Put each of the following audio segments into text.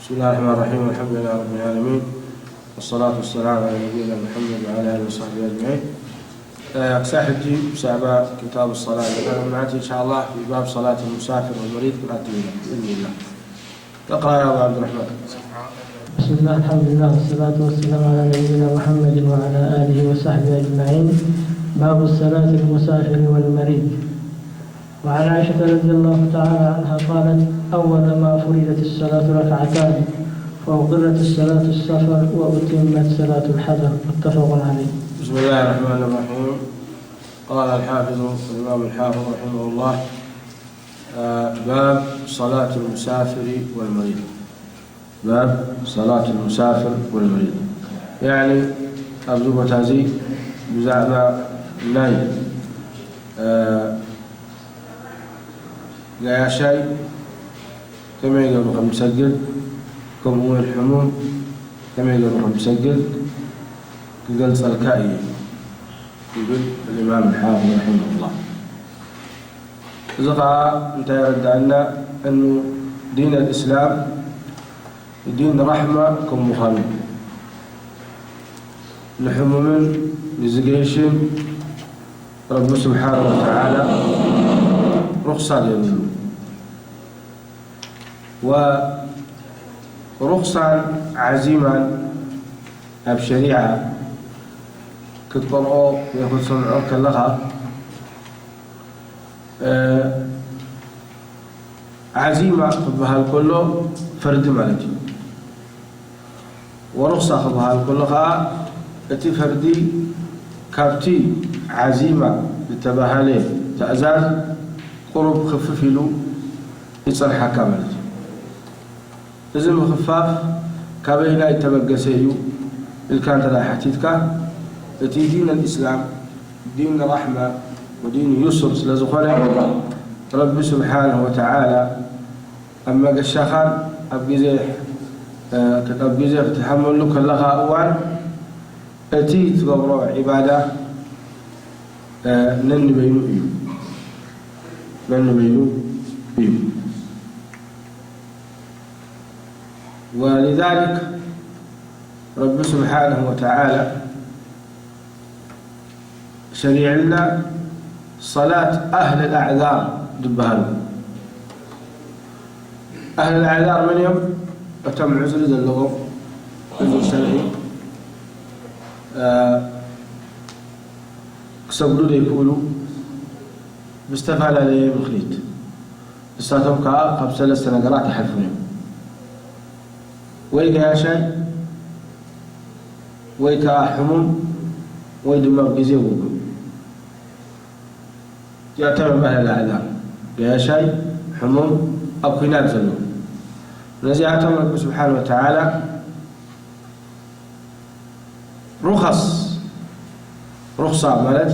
بسم الله الرحمن الرحيم. الحمد لله رب العالمين. والصلاة والسلام على نبينا محمد وعلى آله وصحبه أجمعين. ክሳብ ሕጂ ብዛዕባ ክታብ ሰላት ንመዓልቲ إن شاء الله في باب صلاة المسافر والمريض ክንኣቱ ኢና بإذن الله. اقرأ يا أبا عبد الرحمن. بسم الله، الحمد لله، والصلاة والسلام على نبينا محمد وعلى آله وصحبه أجمعين. باب صلاة المسافر والمريض. وعن عائشة رضي الله تعالى عنها قالت: أول ما فرضت الصلاة ركعتان، فأقرت صلاة السفر، وأتمت صلاة الحضر. متفق عليه. بسم الله الرحمن الرحيم. قال الحافظ الإمام الحافظ رحمه الله، آه، باب صلاة المسافر والمريض. باب صلاة المسافر والمريض. يعني ኣብዚ ቦታ እዚ ብዛዕባ ናይ፣ እ፣ ገያሻይ ከመይ ገይሩ ከም ዝሰግድ፣ ከምኡ እውን ሕሙም ከመይ ገይሩ ከም ዝሰግድ ክገልጸልካ እዩ ይብል الإمام الحافظ رحمه الله. እዚ ኸዓ እንታይ የረድኣና? እኑ ዲን الإسلام ዲን ራሕማ ከም ምዃኑ፣ ንሕሙምን ንዝገይሽን ረቢ ስብሓነ ወተዓላ ሩኽሳ ገይሩሉ። ወሩኽሳን ዓዚማን ኣብ ሸሪዓ ክትቀርኦ ወይ ክትሰምዖ ከለኻ፣ እ፣ ዓዚማ ክበሃል ከሎ ፈርዲ ማለት እዩ። ወሩኽሳ ክበሃል ከሎ ኸዓ እቲ ፈርዲ ካብቲ ዓዚማ ዝተባህለ ትእዛዝ ቁሩብ ክፍፍ ኢሉ ይጸንሓካ ማለት እዩ። እዚ ምኽፋፍ ካበይና ይተበገሰ እዩ ኢልካ እንተ ደኣ ሓቲትካ፣ እቲ ዲን الإسلام ዲን ራሕማ ወዲን ዩስር ስለ ዝኾነ፣ ረቢ ስብሓነሁ ወተዓላ ኣብ መገሻኻን ኣብ ግዜ፣ እ፣ ኣብ ግዜ ክትሓመሉ ከለኻ እዋን እቲ ትገብሮ ዒባዳ፣ እ፣ ነንበይኑ እዩ። ነንበይኑ እዩ። ولذلك ረቢ ስብሓነሁ ወተዓላ ሸሪዕልና ሰላት ኣህል ኣዕዛር ዝበሃሉ። ኣህል ኣዕዛር መን እዮም? እቶም ዕዝሪ ዘለዎም፣ ዕዝሪ ሸርዒ፣ እ፣ ክሰግዱ ዘይክእሉ ብዝተፈላለየ ምኽኒት። ንሳቶም ከኣ ካብ ሰለስተ ነገራት ኣይሓልፉን እዮም። ወይ ገያሻይ፣ ወይ ከኣ ሕሙም፣ ወይ ድማ ኣብ ግዜ ውግእ። እዚኣቶም እዮም ኣህል ኣዕዛር። ገያሻይ፣ ሕሙም፣ ኣብ ኲናት ዘለዉ። ነዚኣቶም ረቢ ስብሓነ ወተዓላ ሩኸስ፣ ሩኽሳ ማለት፣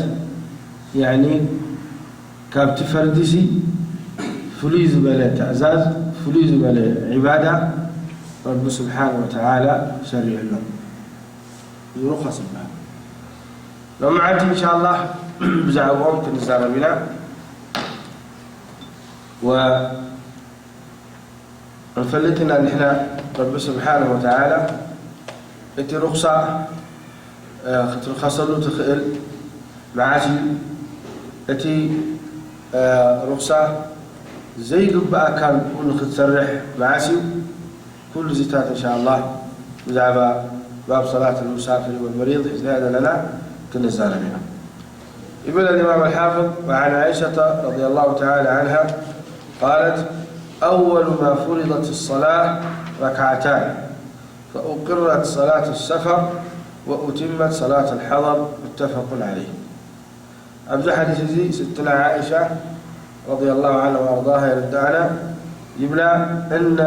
ያኒ፣ ካብቲ ፈርዲሲ ፍሉይ ዝበለ ትእዛዝ፣ ፍሉይ ዝበለ ዒባዳ ረቢ ስብሓነ ወተዓላ ሸሪዕሎም። እዚ ሩኸስ ይበሃል። ሎማዓንቲ ኢንሻላህ ብዛዕባኦም ክንዛረብ ኢና። ወ-፣ ክንፈልጥ ኢና ንሕና፣ ረቢ ስብሓነሁ ወተዓላ እቲ ሩኽሳ፣ እ፣ ክትርኸሰሉ ትኽእል መዓስ እዩ? እቲ፣ እ፣ ሩኽሳ ዘይግብኣካን ኩሉ ክትሰርሕ መዓስ እዩ? ኩሉ እዚታት እንሻ ኣላህ ብዛዕባ ባብ ሰላት ልሙሳፍሪ ወልመሪድ ሒዝናዮ ዘለና ክንዛረብ ኢና። يقول الإمام الحافظ: وعن عائشة رضي الله تعالى عنها قالت: أول ما فرضت الصلاة ركعتان، فأقرت صلاة السفر، وأتمت صلاة الحضر، متفق عليه. ኣብዚ ሓዲስ እዚ ስትና ዓኢሻ ረዲየላሁ ዓንሃ ወኣርዳሃ የረድኣና ይብላ፣ እነ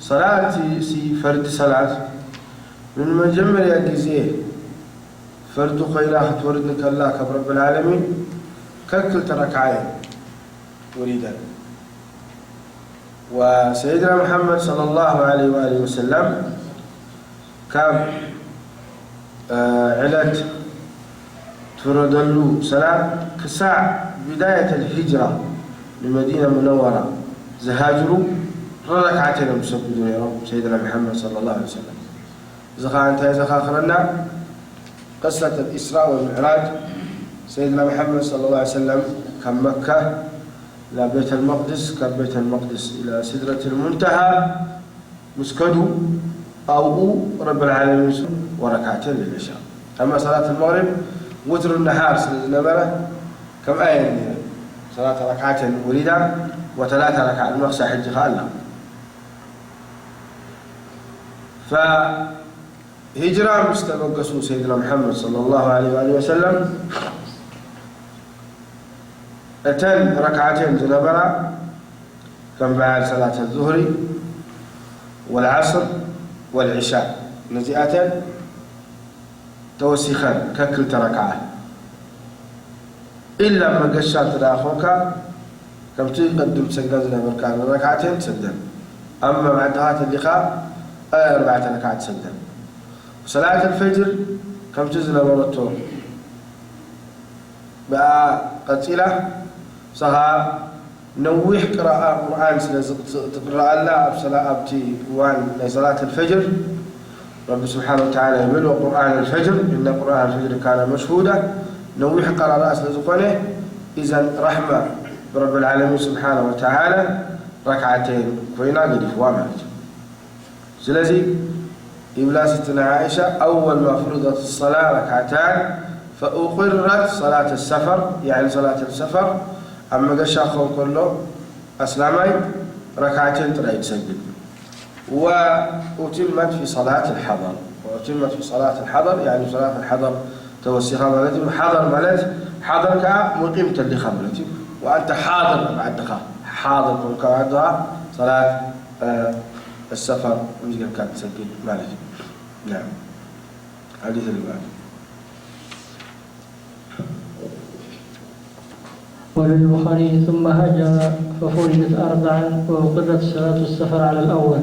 ሰላት፣ ሲ ፈርዲ ሰላት፣ ንመጀመርያ ግዜ ፈርዲ ኮይና ክትወርድ ከላ ካብ ረብል ዓለሚን ከክልተ ረክዓ እየን ወሪደን። ወሰይድና ሙሓመድ ሰለላሁ ዓለይሂ ወኣሊሂ ወሰለም ካብ፣ እ፣ ዕለት ትፍረደሉ ሰላት ክሳዕ ቢዳየት ኣልሂጅራ ንመዲና ሙነወራ ዝሃጅሩ ረካዓተን እዮም ዝሰግዱ ነይሮም ሰይድና መሓመድ ሰለላሁ ዐለይሂ ወሰለም። እዚ ኸዓ እንታይ የዘኻኽረና? ቅሰት ኣልኢስራእ ወልምዕራጅ። ሰይድና መሓመድ ሰለላሁ ዐለይሂ ወሰለም ካብ መካ ናብ ቤተል መቅድስ፣ ካብ ቤተል መቅድስ ኢላ ሲድረትል ሙንተሃ ምስ ከዱ ኣብኡ ረብል ዓለሚን ወረካዕተን ልዕሻ። ኣማ ሰላት መግሪብ ውትሩ ነሃር ስለ ዝነበረ ከምኣ እየን ነይረን። ሰላት ረካዕተን ውሪዳ ወተላታ ረካዕ ድማ ክሳዕ ሕጂ ከኣ ኣላ። ፈ ሂጅራ ምስ ተበገሱ ሰይድና ሙሓመድ ሰለላሁ ዐለይሂ ወሰለም እተን ረክዓተን ዝነበራ ከም በዓል ሰላት ዙህሪ ወልዓስር ወልዕሻ ነዚኣተን ተወሲኸን ከክልተ ረክዓ ኢላ መገሻ እንተ ደኣ ኾንካ፣ ከምቲ ቅድም ትሰግደን ዝነበርካ ረክዓተን ትሰግደን። ኣብ መብዓድኻ ተሊኻ ኣርባዕተ ረክዓት ትሰግደን። ሰላት ኣልፈጅር ከምቲ ዝነበረቶ ብኣ ቀጺላ፣ ንሳ ኸኣ ነዊሕ ቅራኣ ቁርኣን ስለ ዝቕ-፣ ትቕረኣላ ኣብ ሰላ-፣ ኣብቲ እዋን ናይ ሰላት ኣልፈጅር፣ ረቢ ስብሓነ ወተዓላ ይብል፣ "ወቁርኣን ኣልፈጅር፣ ኢነ ቁርኣን ኣልፈጅር ካነ መሽሁዳ", ነዊሕ ቀራርኣ ስለ ዝኾነ፣ ኢዘን ራሕማ ብረብል ዓለሚን ስብሓነ ወተዓላ ረክዓተይን ኮይና ገዲፍዋ ማለት እዩ። ስለዚ ይብላ ስትና ዓኢሻ፣ "ኣወል ማ ፍሪደት ሰላ ረክዓታን ፈኡቂረት ሰላት ሰፈር፣ ያዕኒ ሰላት ሰፈር ኣብ መገሻ ክኸውን ከሎ ኣስላማይ ረክዓተይን ጥራይ ትሰግድ። ወኡቲመት ፊ ሰላት ልሓደር፣ ወኡቲመት ፊ ሰላት ልሓደር፣ ያዕኒ ሰላት ልሓደር ተወሲኻ ማለት እዩ። ሓደር ማለት፣ ሓደር ከኣ ሙቂም ተሊኻ ማለት እዩ። ወኣንተ ሓድር ኣብ ዓድኻ፣ ሓድር ኮንካ ኣብ ዓድኻ ሰላት፣ እ፣ ሰፈር ከምዚ ጌርካ ትሰግድ ማለት እዩ። ናም። ሓዲስ ልባል። وللبخاري: ثم هاجر ففرضت أربعا وأقرت صلاة السفر على الأول،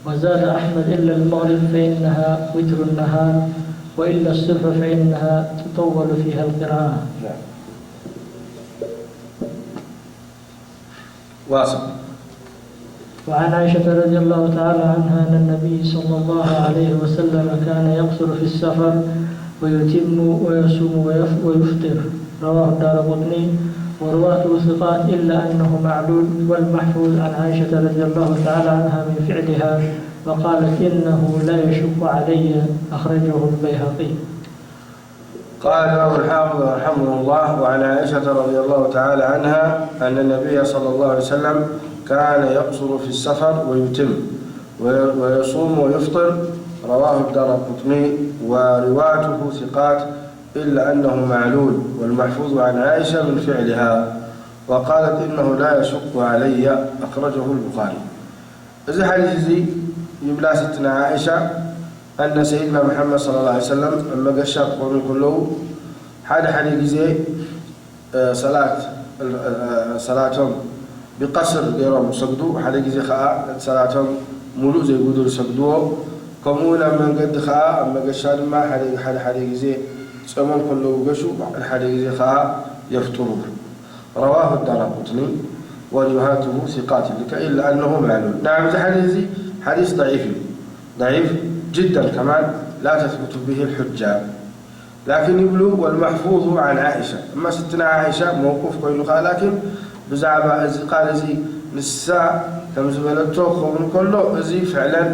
وزاد أحمد: إلا المغرب فإنها وتر النهار، وإلا الصبح فإنها تطول فيها القراءة. ናም። ዋስዕ። وعن عائشة رضي الله تعالى عنها أن النبي صلى الله عليه وسلم كان يقصر في السفر ويتم ويصوم ويف-، ويفطر. رواه الدارقطني ورواته ثقات إلا أنه معلول، والمحفوظ عن عائشة رضي الله تعالى عنها من فعلها وقالت: "إنه لا يشق علي". أخرجه البيهقي. قال الإمام الحافظ رحمه الله: وعن عائشة رضي الله تعالى عنها أن النبي صلى الله عليه وسلم كان يقصر في السفر ويتم، وي-، ويصوم ويفطر. رواه الدارقطني ورواته ثقات، إلا أنه معلول، والمحفوظ عن عائشة من فعلها، وقالت: "إنه لا يشق علي". أخرجه البخاري. እዚ ሓዲስ እዚ ይብላ ስትና ዓኢሻ፣ ኣነ ሰይድና መሓመድ ሰለላሁ ዐለይሂ ወሰለም ኣብ መገሻ ክኾኑ ከለዉ፣ ሓደ ሓደ ግዜ፣ እ፣ ሰላት፣ እ፣ እ፣ ሰላቶም ብቀስር ገይሮም ይሰግዱ፣ ሓደ ግዜ ኸኣ ሰላቶም ሙሉእ ዘይጉዱል ይሰግድዎ። ከምኡ እውን ኣብ መንገዲ ኸኣ፣ ኣብ መገሻ ድማ ሓደ፣ ሓደ፣ ሓደ ግዜ ጾሞም ከለዉ ገሹ፣ ሓደ፣ ሓደ ግዜ ኸኣ የፍጥሩ። رواه الدارقطني ورواته ثقات لك إلا أنه معلول. نعم، እዚ ሓዲስ እዚ ሓዲስ ضعيف እዩ። ضعيف جدا كمان، لا تثبت به الحجة. لكن ይብሉ والمحفوظ عن عائشة، እማ ስትና ዓኢሻ መውቁፍ ኮይኑ ኸዓ፣ ላኪን ብዛዕባ እዚ ቃል እዚ ንሳ ከም ዝበለቶ ክኸውን ከሎ፣ እዚ ፍዕለን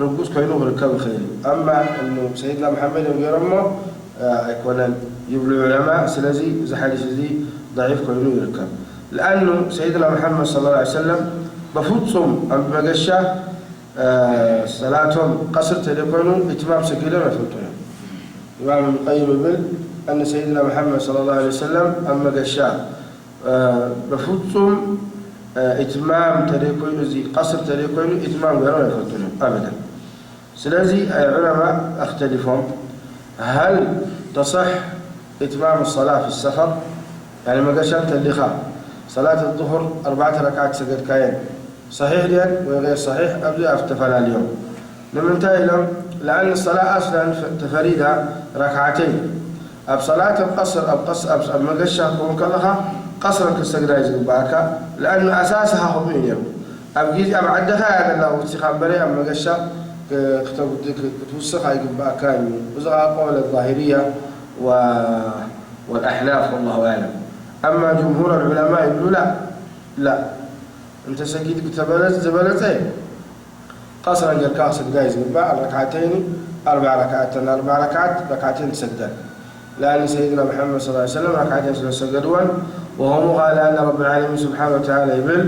ርጉጽ ኮይኑ ክርከብ ይኽእል እዩ። ኣማ እኑ ሰይድና መሓመድ እዮም ገይሮሞ፣ ኣይኮነን ይብሉ ዑለማ። ስለዚ እዚ ሓዲስ እዚ ضعيف ኮይኑ ይርከብ። لأنه ሰይድና መሓመድ صلى الله عليه وسلم በፍጹም ኣብ መገሻ፣ እ፣ ሰላቶም ቀስር ተደይኮይኑ ኢትማም ሰጊዶም ኣይፈልጡን እዮም። ኢማም እብን ቀይም ይብል፣ ኣነ ሰይድና መሓመድ صلى الله عليه وسلم ኣብ መገሻ፣ እ፣ በፍጹም፣ እ፣ ኢትማም ተደይኮይኑ፣ እዚ ቀስር ተደይኮይኑ ኢትማም ገይሮም ኣይፈልጡን እዮም ኣበደን። ስለዚ፣ እ፣ ዑለማ ኣኽተሊፎም፣ هل تصح إتمام الصلاة في السفر؟ ያኒ መገሻ እንተሊኻ ሰላት ዙሁር ኣርባዕተ ረክዓት ሰገድካየን ሰሒሕ ድየን ወይ ገይር ሰሒሕ? ኣብዚ ኣፍ ተፈላልዮም። ንምንታይ ኢሎም? لأن الصلاة أصلا ተፈሪዳ ረክዓተይን። ኣብ ሰላት ኣብ ቀስር፣ ኣብ ቀስ-፣ ኣብ፣ ኣብ መገሻ ክኸውን ከለኻ ቀስረን ክትሰግዳ እዩ ዝግብኣካ። لأن ኣሳስኻ ከምኡ እዩ ነይሩ። ኣብ ግዜ ኣብ ዓድኻ እያ ዘላ ወሲኻ እምበረ ኣብ መገሻ ክ-፣ ክተጉድ-፣ ክ-፣ ክትውስኽ ኣይግባእካን እዩ። እዚ ኸዓ ቀውል ዛሂርያ ወ-፣ ወልኣሕናፍ ወላሁ ኣዕለም። ኣማ ጅምሁር ኣልዑለማ ይብሉ ላ፣ ላ። እንተ ሰጊድ ክተበለጽ ዝበለጸ ቀስረን ጌርካ ክሰግዳ እዩ ዝግባእ። ረክዓተይኒ ኣርባዕ ረክዓት፣ ተን ኣርባዕ ረክዓት ረክዓተይን ትሰግደን። لأن سيدنا محمد صلى الله عليه وسلم ركعتين ስለ ዝሰገድወን፣ وهم قال أن رب العالمين سبحانه وتعالى ይብል،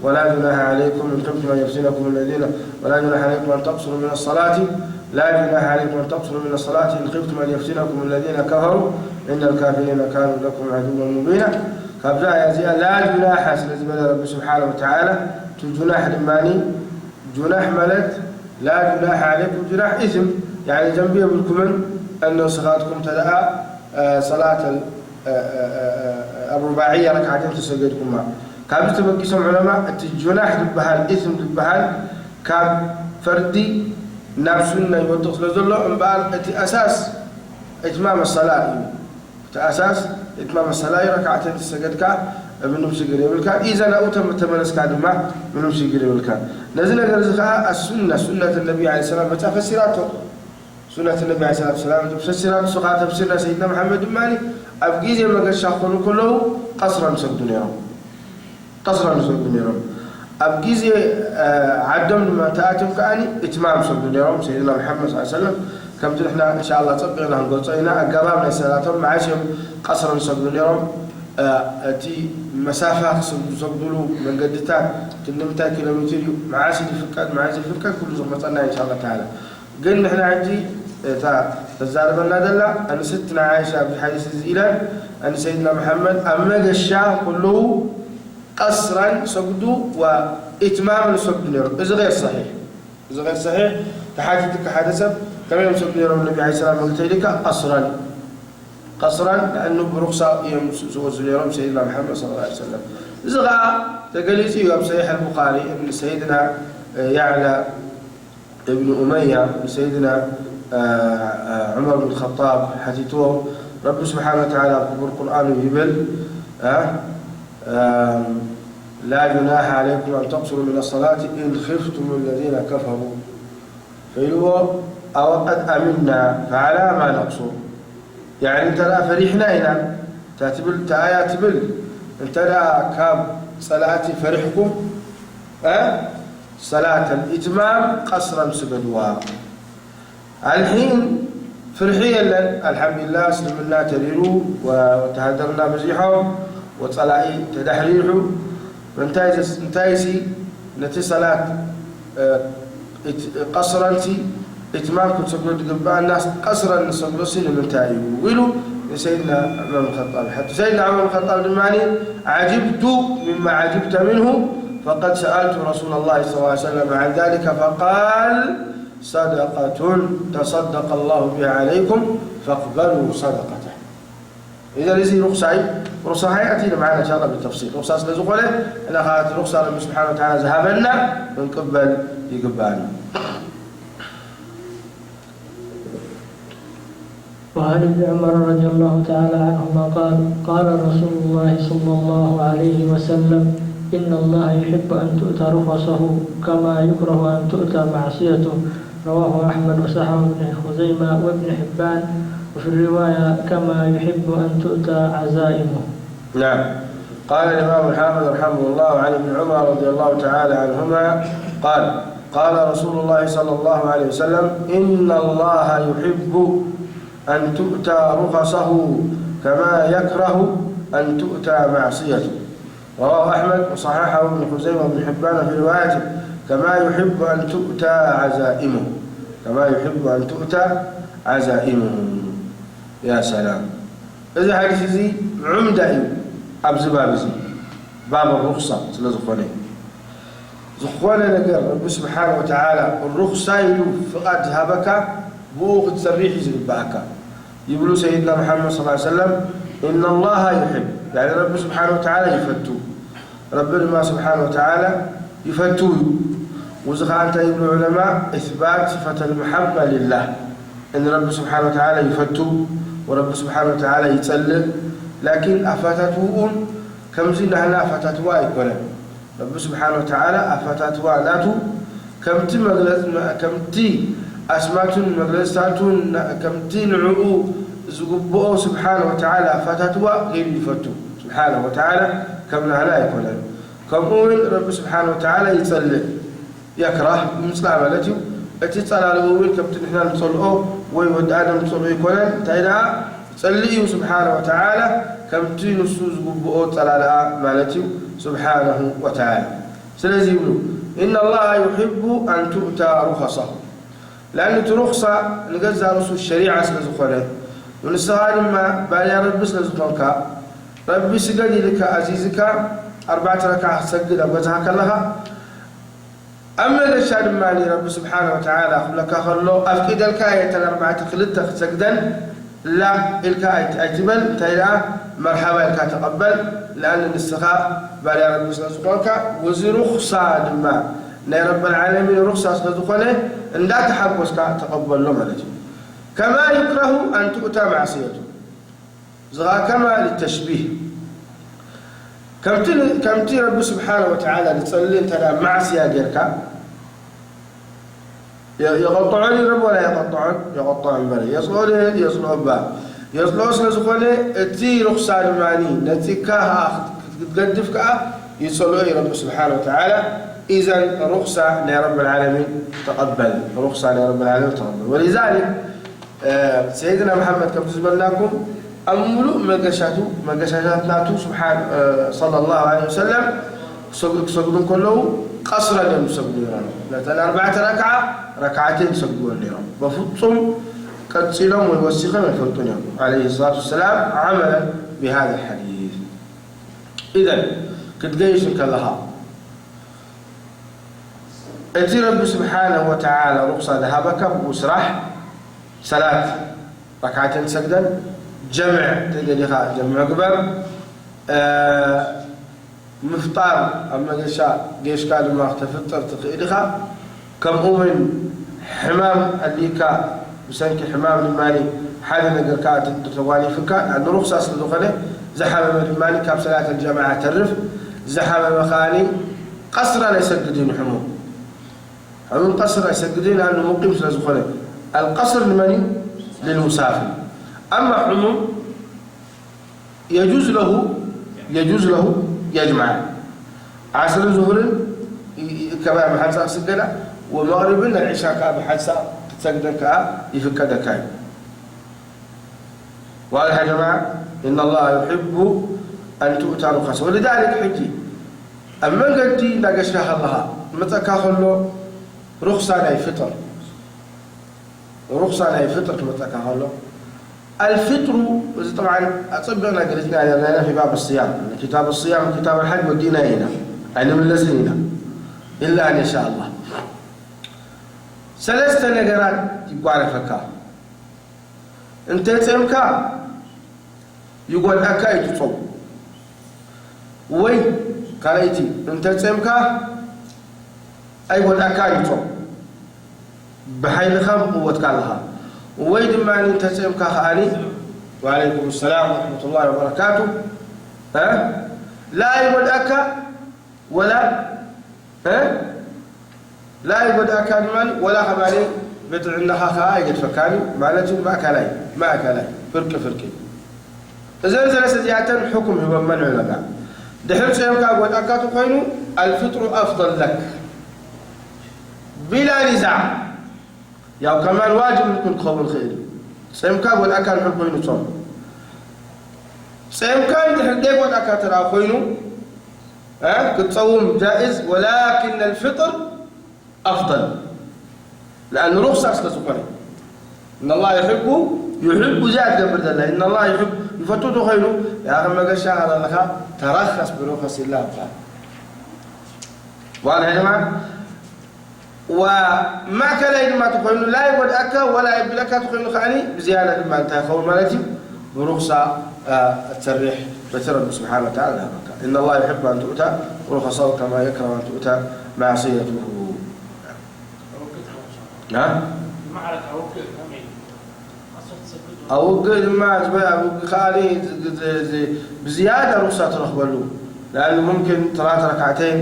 ولا جناح عليكم إن خفتم أن يفتنكم الذين، ولا جناح عليكم أن تقصروا من الصلاة، لا جناح عليكم أن تقصروا من الصلاة إن خفتم أن يفتنكم الذين كفروا إن الكافرين كانوا لكم عدوا مبينا። ካብዛ ኣያ እዚኣ لا جناح ስለ ዝበለ ረቢ ስብሓነ ወተዓላ፣ እቲ ጁናሕ ድማኒ ጁናሕ ማለት لا جناح عليكم ጁናሕ ኢስም፣ ያኒ ዘንቢ የብልኩምን፣ እነስኻትኩም ተደኣ፣ እ፣ ሰላት እ፣ እ፣ እ፣ እ፣ ኣሩባዕያ ረክዓተን ተሰገድኩማ። ካብዚ ተበጊሶም ዑለማ፣ እቲ ጁናሕ ዝበሃል፣ ኢስም ዝበሃል፣ ካብ ፈርዲ ናብ ሱና ይወድቕ ስለ ዘሎ፣ እምበኣር እቲ ኣሳስ ኢትማም ሰላ እዩ። እቲ ኣሳስ ኢትማም ሰላ እዩ፣ ረክዓተን ተሰገድካ ምንም ሽግር የብልካ። ኢዘን ኣብኡ ተም-፣ ተመለስካ ድማ ምንም ሽግር የብልካ። ነዚ ነገር እዚ ከዓ ኣሱና፣ ሱነት ነቢ ዓለይሂ ሰላም መጻ ፈሲራቶ። ሱነት ነቢ ዓለይሂ ሰላቱ ሰላም ፈሲራቶ፣ እሱ ከዓ ተፍሲር ናይ ሰይድና መሓመድ ድማ ኣብ ግዜ መገሻ ክኾኑ ከለዉ ቀስሮም ይሰግዱ ነይሮም። ቀስሮም ይሰግዱ ነይሮም። ኣብ ግዜ፣ እ፣ ዓዶም ድማ እንተኣትዮም ከኣኒ ኢትማም ይሰግዱ ነይሮም። ሰይድና መሓመድ ሰለላሁ ዐለይሂ ወሰለም ከምቲ ንሕና እንሻ ኣላህ ጸቢቕና ክንገልጾ ኢና፣ ኣገባብ ናይ ሰላቶም መዓስ እዮም ቀስሮም ይሰግዱ ነይሮም፣ እ፣ እቲ መሳፋ ክሰግዱ፣ ዝሰግዱሉ መንገድታት ክንዲ ምንታይ ኪሎ ሜትር እዩ፣ መዓስ እዩ ዝፍቀድ፣ መዓስ ዘይፍቀድ፣ ኩሉ እዚ ክመጸና እንሻ ኣላህ ተዓላ። ግን ንሕና ሕጂ እታ ተዛርበና ዘላ ኣንስቲ ንዓይሻ ኣብዚ ሓዲስ እዚ ኢለን፣ ኣን ሰይድና መሓመድ ኣብ መገሻ ኩሉ ቀስራን ሰግዱ ወኢትማምን ሰግዱ ነይሮም። እዚ ገይር ሰሒሕ፣ እዚ ገይር ሰሒሕ። ተሓቲትካ ሓደ ሰብ ከመይ እዮም ሰግዱ ነይሮም ነቢ ዓለይሂ ሰላም መግተይ ኢልካ ቀስራን፣ ቀስራን ንኣኑ ብሩኽሳ እዮም ዝወዙ ነይሮም ሰይድና መሓመድ ሰለላሁ ዐለይሂ ወሰለም። እዚ ኸዓ ተገሊጹ እዩ ኣብ ሰሒሕ ኣልቡኻሪ፣ እብን ሰይድና ያዕላ እብን ኡመያ ንሰይድና፣ እ፣ እ፣ ዑመር ብን ኸጣብ ሓቲትዎ፣ ረቢ ስብሓነ ወተዓላ ኣብ ክቡር ቁርኣኑ ይብል፣ እ፣ እ፣ لا جناح عليكم أن تقصروا من الصلاة إن خفتم الذين كفروا فإلዎ أو قد أمنا فعلى ما نقصر يعني እንተ ደኣ ፈሪሕና ኢና፣ እታ ትብል፣ እታ ኣያ ትብል፣ እንተ ደኣ ካብ ጸላእቲ ፈሪሕኩም፣ እ፣ ሰላተል ኢትማም ቀስረን ስገድዋ። ኣልሒን ፍርሒ የለን። ኣልሓምዱሊላህ፣ እስልምና ተሪሩ፣ ወ-፣ ወተሃደርና በዚሖም፣ ወጸላኢ ተዳሕሪሑ። እንታይ ዘስ-፣ እንታይሲ ነቲ ሰላት፣ እ፣ ኢት-፣ ቀስረንሲ ኢትማም ክንሰግዶ ዝግብኣናስ ቀስረን ንሰግዶሲ ንምንታይ እዩ? ኢሉ ንሰይድና ዑመር ብን ኸጣብ ይሓቱ። ሰይድና ዑመር ብን ኸጣብ ድማ፣ عجبت مما عجبت منه فقد سألت رسول الله صلى الله عليه وسلم عن ذلك فقال صدقة تصدق الله بها عليكم فاقبلوا صدقته. إذا እዚ ሩኽሳ እዩ። ሩኽሳ ሃይኣቲ ንመዓና إن شاء الله بالتفصيل። ሩኽሳ ስለ ዝኾነ፣ እና ኻዓ እቲ ሩኽሳ ረቢ ስብሓነ ወተዓላ ዝሃበና ክንቅበል ይግባእና። وعن ابن عمر رضي الله تعالى عنهما قال: قال رسول الله صلى الله عليه وسلم: إن الله يحب أن تؤتى رخصه كما يكره أن تؤتى معصيته. رواه أحمد وصححه ابن خزيمة وابن حبان، وفي الرواية: كما يحب أن تؤتى عزائمه. نعم. قال الإمام الحافظ رحمه الله عن ابن عمر رضي الله تعالى عنهما قال: قال رسول الله صلى الله عليه وسلم: إن الله يحب أن تؤتى رخصه كما يكره أن تؤتى معصيته. رواه أحمد وصححه ابن خزيمة وابن حبان في روايته: كما يحب أن تؤتى عزائمه. كما يحب أن تؤتى عزائمه. يا سلام. እዚ ሓዲስ እዚ ዑምዳ እዩ ኣብዚ ባብ እዚ፣ ባብ ሩኽሳ ስለ ዝኾነ። ዝኾነ ነገር ረቢ ስብሓነ ወተዓላ ሩኽሳ ኢሉ ፍቓድ ዝሃበካ፣ ብኡ ክትሰርሕ እዩ ዝግብኣካ። ይብሉ ሰይድና መሓመድ ሰለላሁ ዐለይሂ ወሰለም፣ إن الله يحب፣ ያኒ ረቢ ስብሓነ ወተዓላ ይፈቱ። ረቢ ድማ ስብሓነ ወተዓላ ይፈቱ እዩ። ውዚ ኸዓ እንታይ ይብሉ ዑለማ? إثبات صفة المحبة لله። እን ረቢ ስብሓነ ወተዓላ ይፈቱ፣ ወረቢ ስብሓነ ወተዓላ ይጸልእ። ላኪን ኣፈታትውኡን ከምዚ ናህና ኣፈታትዋ ኣይኮነን። ረቢ ስብሓነ ወተዓላ ኣፈታትዋ ናቱ ከምቲ መግለጽ-፣ ከምቲ ኣስማቱን መግለጽታቱን ና-፣ ከምቲ ንዕኡ ዝግብኦ ስብሓነ ወተዓላ ኣፈታትዋ ገይሩ ይፈቱ። ስብሓነ ወተዓላ ከም ናህና ኣይኮነን። ከምኡ እውን ረቢ ስብሓነ ወተዓላ ይጸልእ። የክራህ ምጽላእ ማለት እዩ። እቲ ጸላልኡ እውን ከምቲ ንሕና ንጸልኦ ወይ ወዲ ኣደም ዝጸልኦ ኣይኮነን። እንታይ ደኣ ጸልእ እዩ ስብሓነ ወተዓላ፣ ከምቲ ንሱ ዝግብኦ ጸላልኣ ማለት እዩ ስብሓነሁ ወተዓላ። ስለዚ ይብሉ፣ "ኢነ ላሃ ዩሕቡ ኣን ቱእታ ሩኸሰሁ።" ለኣን እቲ ሩኽሳ ንገዛ ርእሱ ሸሪዓ ስለ ዝኾነ፣ ንስኻ ድማ ባርያ ረቢ ስለ ዝኾንካ፣ ረቢ ስገድ ኢልካ ኣዚዝካ፣ ኣርባዕተ ረክዓ ክትሰግድ ኣብ ገዛኻ ከለኻ፣ ኣብ መገሻ ድማ ረቢ ስብሓነ ወተዓላ ክብለካ ከሎ፣ ኣፍቂደልካ እየ እተን ኣርባዕተ ክልተ ክትሰግደን፣ ላ ኢልካ ኣይት-፣ ኣይትበል። እንታይ ደኣ መርሓባ ኢልካ ተቐበል። ለኣን ንስኻ ባርያ ረቢ ስለ ዝኾንካ፣ ወዚ ሩኽሳ ድማ ናይ ረበል ዓለሚን ሩኽሳ ስለ ዝኾነ፣ እንዳተሓጎስካ ተቐበሎ ማለት እዩ። ከማ ዩክረሁ ኣን ትኡታ ማዕስየቱ። እዚ ኸዓ ከማ ልተሽቢህ። ከምቲ ን-፣ ከምቲ ረቢ ስብሓነ ወተዓላ ዝጸልእ እንተ ደኣ ማዕስያ ጌርካ፣ የ-፣ የቐጥዖ ድዩ ረቢ ወላ የቐጥዖን? የቐጥዖ እምበር። የጽልኦ ድዩ? የጽልኦ እባ። የጽልኦ ስለ ዝኾነ፣ እቲ ሩኽሳ ድማ ነጺግካ ኸዓ ክት-፣ ክትገድፍ ከኣ ይጸልኦ እዩ ረቢ ስብሓነ ወተዓላ። ኢዘን ሩኽሳ ናይ ረቢ ልዓለሚን ተቐበል። ሩኽሳ ናይ ረቢ ልዓለሚን ተቐበል። ወሊዛሊክ፣ ሰይድና መሓመድ ከምቲ ዝበልናኩም ኣብ ምሉእ መገሻቱ፣ መገሻታት ናቱ ስብሓን-፣ ሰለላሁ ዐለይሂ ወሰለም ክሰግ-፣ ክሰግዱ እንከለዉ ቀስረን እዮም ዝሰግዱ ነይሮም። ነተን ኣርባዕተ ረክዓ ረክዓተይን ይሰግድወን ነይሮም። በፍጹም ቀጺሎም ወይ ወሲኾም ኣይፈልጡን እዮም። ዐለይሂ ሰላቱ ወሰላም ዓመለን ቢሃዛ ልሓዲስ። ኢዘን ክትገይሽ እንከለኻ እቲ ረቢ ስብሓነሁ ወተዓላ ሩኽሳ ዝሃበካ ብኡ ስራሕ፣ ሰላት ረክዓተን ትሰግደን፣ ጀምዕ እንተ ደሊኻ ጀምዕ ግበር፣ እ፣ ምፍጣር ኣብ መገሻ ጌሽካ ድማ ክተፍጥር ትኽእል ኢኻ። ከምኡ እውን ሕማም ኣሊካ፣ ብሰንኪ ሕማም ድማ ሓደ ነገር ከኣ ተ-፣ ተጓኒፍካ፣ ንኣን ሩኽሳ ስለ ዝኾነ፣ ዝሓመመ ድማ ካብ ሰላት ኣልጀማዓ ተርፍ፣ ዝሓመመ ከኣ ቀስር ኣይሰግድን እዩ ሕሙም። ሕሙም ቀስር ኣይሰግድን፣ ንኣን ሙቂም ስለ ዝኾነ። ኣልቀስር ንመን እዩ? ልልሙሳፍር። ኣማ ሕሙም የጁዝ ለሁ፣ የጁዝ ለሁ የጅማዕ። ዓስርን ዙሁርን ይ-፣ ይ-፣ ከባቢ ብሓንሳእ ክስገዳ፣ ወመቕሪብን ናይ ዒሻ ከኣ ብሓንሳእ ክትሰግደን ከኣ ይፍቀደካ እዩ። ዋድሕ ያ ጀማዓ፣ ኢነ ላሃ ዩሕቡ ኣን ቱእታ ሩኸሰ። ወሊዛሊክ ሕጂ ኣብ መንገዲ እንዳገሽካ ከለኻ ክመጸካ ከሎ ሩኽሳ ናይ ፍጥር፣ ሩኽሳ ናይ ፍጥር ክመጸካ ከሎ፣ ኣልፍጥሩ፣ እዚ ጠብዓን ኣጸቢቕና ገሊጽና ነርና ኢና ፊ ባብ ስያም፣ ኪታብ ስያም፣ ኪታብ ኣልሓጅ ወዲእና ኢና፣ ኣይንምለስን ኢና። ኢላ ኣን የሻ ኣላህ። ሰለስተ ነገራት ይጓነፈካ። እንተ ጸምካ ይጎድኣካ እዩ ትጾም። ወይ ካልኣይቲ፣ እንተ ጸምካ ኣይጎድኣካ እዩ ጾም። ብሓይልኻ ብቕወትካ ኣለኻ። ወይ ድማ እንተ ጸምካ ከኣኒ፣ ወዓለይኩም ሰላም ወረሕመቱላሂ ወበረካቱ። እ? ላ ይጎድኣካ ወላ፣ እ? ላ ይጎድኣካ ድማ ወላ ከማኒ ብጥዕናኻ ከኣ ኣይገድፈካን እዩ ማለት እዩ። ማእከላይ፣ ማእከላይ፣ ፍርቂ ፍርቂ። እዘን ሰለስተ እዚኣተን ሕኩም ሂቦመን ዑለማ። ድሕሪ ጾምካ ጎድኣካ ተኾይኑ፣ ኣልፍጥሩ ኣፍضል ለክ። ቢላ ኒዛዕ። ያው ከማን ዋጅብ እውን ክኸውን ይኽእል እዩ። ጾምካ ጎድኣካ እንድሕር ኮይኑ ጾም። ጾምካ እንድሕር ዘይጎድኣካ ተደኣ ኮይኑ፣ እ፣ ክትጸውም ጃኢዝ፣ ወላኪን ኣልፍጥር ኣፍضል። ለኣን ሩኽሳ ስለ ዝኾነ። እነላህ ዩሕቡ፣ ዩሕቡ እዚኣ ትገብር ዘላ። እነላህ ዩሕቡ፣ ይፈቱ ተኾይኑ፣ ያ መገሻ ኣለኻ፣ ተረኸስ ብሩኸስ ኢላ እባ። ዋላ ድማ ወማእከላይ ድማ ተኾይኑ፣ ላ ይጎድኣካ ወላ የብለካ ተኾይኑ ከኣኒ፣ ብዝያዳ ድማ እንታይ ይኸውን ማለት እዩ? ብሩኽሳ፣ እ፣ እትሰርሕ በቲ ረቢ ስብሓነ ወተዓላ ዝሃበካ። እነላህ ዩሕቡ ኣን ትኡታ ሩኸሳሁ ከማ የክረሁ ኣን ትኡታ ማዕስየትሁ። ና? ኣብ ውግእ ድማ፣ ዝበ-፣ ኣብ ውግእ ከኣኒ ዝ-፣ ዝ-፣ ዝ-፣ ብዝያዳ ሩኽሳ ትረኽበሉ። لأنه ممكن ثلاث ركعتين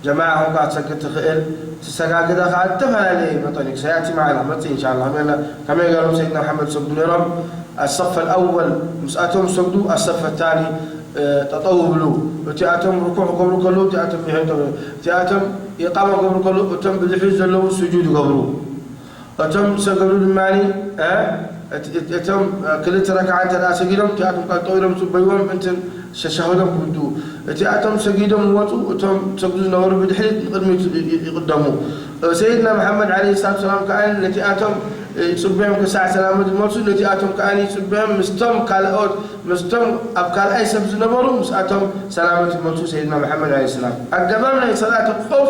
جماعة هم قاعد تسجد تخيل، تسجد كده قاعد تفعل عليه مطنك سيأتي معنا مطي إن شاء الله. كما كما قالوا سيدنا محمد صلى الله عليه وسلم، الصف الأول مسأتهم سجدوا، الصف الثاني ተጠውብሉ። እቲኣቶም ርኩዕ ክገብሩ ከለዉ እቲኣቶም ብድሕሪት ጠውብሉ። እቲኣቶም ኢቃማ ክገብሩ ከለዉ እቶም ብድሕሪት ዘለዉ ስጁድ ይገብሩ። እቶም ዝሰገዱ ድማ እቶም ክልተ ረክዓ እንተ ደኣ ሰጊዶም እቲኣቶም ቀጠው ኢሎም ጽበይዎም እንትን ሸሻሁዶም ክውድኡ። እቲኣቶም ሰጊዶም ይወጹ፣ እቶም ሰግዱ ዝነበሩ ብድሕሪት ንቕድሚት ይቕደሙ። ሰይድና መሓመድ ዓለይሂ ሰላቱ ሰላም ከኣ ነቲኣቶም ይጽበዮም ክሳዕ ሰላመት ዝመልሱ፣ ነቲኣቶም ከኣ ይጽበዮም ምስቶም ካልኦት ምስቶም ኣብ ካልኣይ ሰብ ዝነበሩ ምስኣቶም ሰላመት ይመልሱ ሰይድና መሓመድ ዓለይሂ ሰላም። ኣገባብ ናይ ሰላት ኾፍ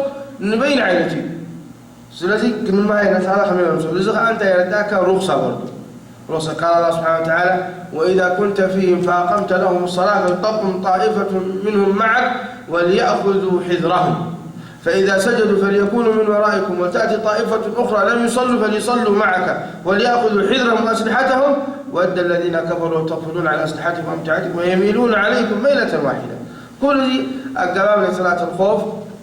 ንበይን ዓይነት እዩ። ስለዚ ክንማሃይ ነሳላ ከመይ ይመልሱ? እዚ ከኣ እንታይ የረዳእካ? ሩኽሳ በርዱ። ሩኽሳ ቃል ኣላህ ስብሓነ ወተዓላ وإذا كنت فيهم فأقمت لهم الصلاة فلتقم طائفة منهم معك وليأخذوا حذرهم فإذا سجدوا فليكونوا من ورائكم ولتأت طائفة أخرى لم يصلوا فليصلوا معك وليأخذوا حذرهم وأسلحتهم ود الذين كفروا لو تغفلون عن أسلحتكم وأمتعتكم ويميلون عليكم ميلة واحدة. ኩሉ እዚ ኣገባብ ናይ ሰላት ኾፍ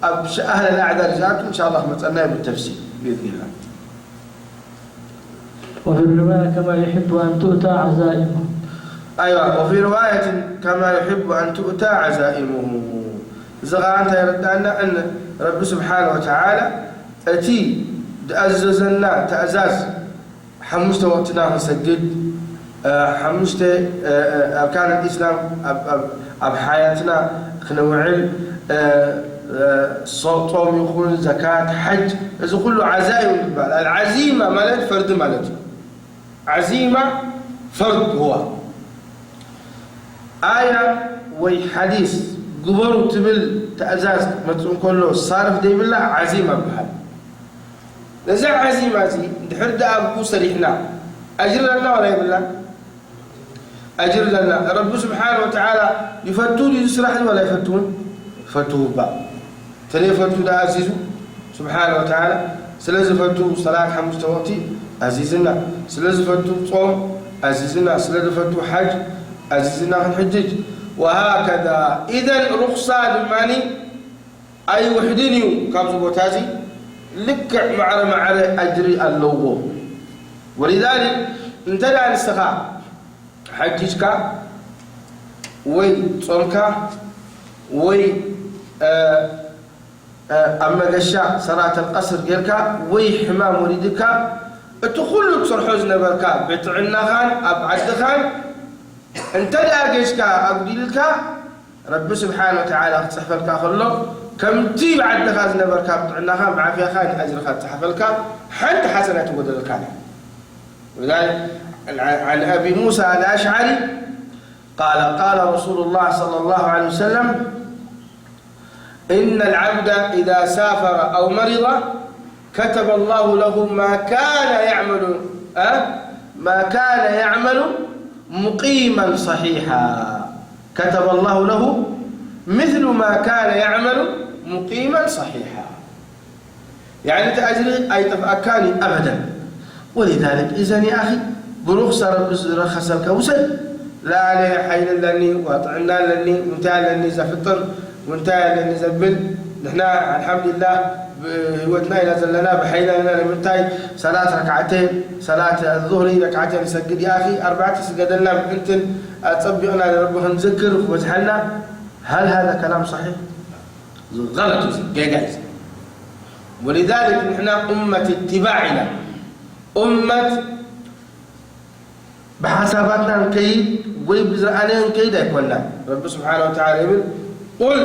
ኣብ ኣህል ኣዕዛር ዝኣቱ እንሻላ ክመፀና እዩ ብተፍሲል ብኢዝኒላህ። وفي الرواية كما يحب أن تؤتى عزائمه. أيوة، وفي رواية كما يحب أن تؤتى عزائمه. እዚ ኸዓ እንታይ የረዳእና? እን ረቢ ስብሓን ወተዓላ እቲ ዝኣዘዘና ትእዛዝ ሓሙሽተ ወቅትና ክንሰግድ፣ ሓሙሽተ ኣርካን ኢስላም ኣብ ሓያትና ክነውዕል፣ ጾም ይኹን ዘካት፣ ሓጅ፣ እዚ ኩሉ ዓዛይም ይባል። ኣልዓዚማ ማለት ፈርዲ ማለት እዩ። ዓዚማ ፈርድ ህዋ ኣያ ወይ ሓዲስ ግበሩ ትብል ትእዛዝ መፅእ እንከሎ ሳርፍ ዘይብላ ዓዚማ ይበሃል። ነዛ ዓዚማ እዚ እንድሕር ደኣ ኣብኡ ሰሪሕና ኣጅሪ ኣለና ዋላ የብልና? ኣጅሪ ኣለና። ረቢ ስብሓን ወተዓላ ይፈቱ ድዩ ስራሕ ዋላ ይፈትውን? ይፈቱ እባ። ተለይፈቱ ደኣ ኣዚዙ ስብሓን ወተዓላ። ስለ ዝፈቱ ሰላት ሓሙሽተ ወቅቲ ኣዚዝና። ስለ ዝፈቱ ጾም ኣዚዝና። ስለ ዝፈቱ ሓጅ ኣዚዝና ክንሕጅጅ። ወሃከዛ ኢዘን ሩኽሳ ድማኒ ኣይውሕድን እዩ ካብዚ ቦታ እዚ ልክዕ ማዕረ ማዕረ ኣጅሪ ኣለዎ። ወሊዛሊክ እንተ ደኣ ንስኻ ሓጅጅካ ወይ ጾምካ ወይ ኣብ መገሻ ሰላት ኣልቀስር ጌርካ ወይ ሕማም ወሪድካ እቲ ኩሉ ትሰርሖ ዝነበርካ ብጥዕናኻን ኣብ ዓድኻን እንተ ደኣ ጌሽካ ኣጉዲልካ ረቢ ስብሓን ወተዓላ ክፅሕፈልካ ከሎ ከምቲ ብዓድኻ ዝነበርካ ብጥዕናኻን ብዓፍያኻን ኣጅርኻ ዝፅሓፈልካ ሓንቲ ሓሰናት ይጎደለካ። ولذلك عن أبي موسى الأشعري قال قال رسول الله صلى الله عليه وسلم إن العبد إذا سافر أو مرض كتب الله له ما كان يعمل أه؟ ما كان يعمل مقيما صحيحا كتب الله له مثل ما كان يعمل مقيما صحيحا يعني تأجري أي تفأكاني أبدا ولذلك إذن يا أخي ብሩኽሳ ረቢ ዝረኸሰልካ ውሰድ። ላለ ሓይሊ ኣለኒ ዋጥዕና ኣለኒ እንታይ ኣለኒ ዘፍጥር እንታይ ኣለኒ ዘብል ንሕና ኣልሓምዱሊላህ ብህይወትና ኢና ዘለና ብሓይልና ኢና ንምንታይ ሰላት ረክዓተን ሰላት ዙህሪ ረክዓተን ንሰግድ ይኣኺ ኣርባዕተ ስገደልና ምእንትን ኣፀቢቕና ንረቢ ክንዝክር ክበዝሓልና هل هذا كلام صحيح؟ غلط ጌጋ እዩ። ولذلك ንሕና أمة اتباع ኢና። أمة ብሓሳባትና ንከይድ ወይ ብዝረኣናዮ ንከይድ ኣይኮንና። ረቢ ስብሓነ ወተዓላ ይብል قل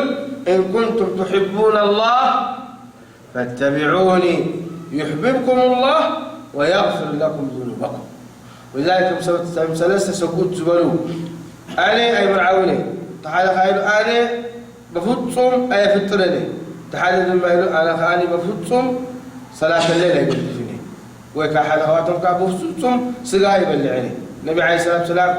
إن كنتم تحبون الله فاتبعوني يحببكم الله ويغفر لكم ذنوبكم. ولذلك እቶም ሰለስተ ሰብኡት ዝበሉ ኣነ ኣይምርዓውን እየ። እቲ ሓደ ከኣ ኢሉ ኣነ በፍጹም ኣየፍጥርን እየ። እቲ ሓደ ድማ ኢሉ ኣነ ከኣ በፍጹም ሰላተ ሌል ኣይገድፍን እየ። ወይ ከዓ ሓደ ካብኣቶም ከዓ በፍጹም ስጋ ኣይበልዕን እየ። ነቢ ዓለይሂ ሰላቱ ሰላም